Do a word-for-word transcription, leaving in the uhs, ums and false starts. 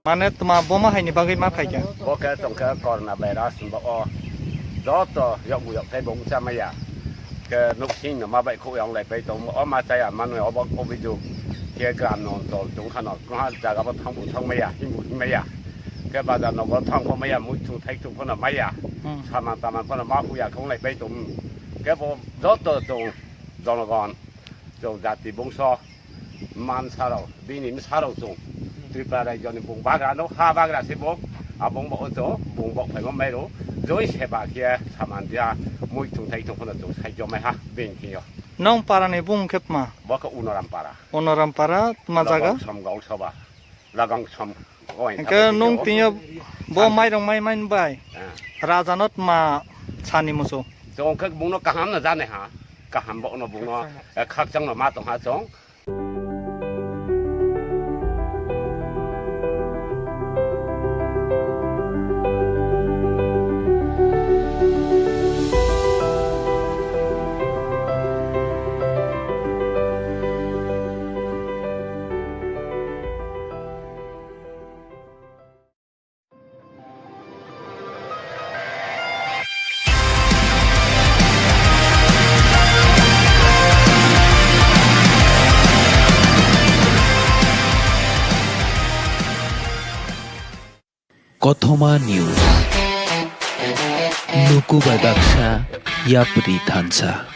Mane tma boma haini bagwi ma phaikha? Bo khe tongkhe corona virus hinba o joto yokbu yokthai bo wngcha maya. Khe nuksing no ma bai khuk yang lai pai tong o ma chaya manwi obo obijok. Khe gram no tol tong khano kha jaga bo thangbu thang maya himbu him maya. Khe bazar nogo thang pho maya muitu thaitu phono maya. Hmm. Saman taman phono ma huya khong lai pai tong. Khe bo joto tong jonogon. Chwng jati bungso man sarok, bini bwsarok chwng Tripura rajyoni bung bagra no ha bagra se bo, abong bo oto bung bok phaima mairo, joi seba khe saman dia, mui thung thai thung phano chwng sai jomai ha bini thio. Nong parani bung khe tma? Bo khe Unoram para. Unoram para, tma jaga? Logong som gong soba. Lagang som. Oi, hingke nung tini bo mairong mai mai bai. Ah. Raja no tma sani musu. Chong khe bungno kaham no jane ha. Kaham bo no bungno, eh, khakchang no ma tong ha chong. Kothoma News. Nuku bai baksa yapri thansa.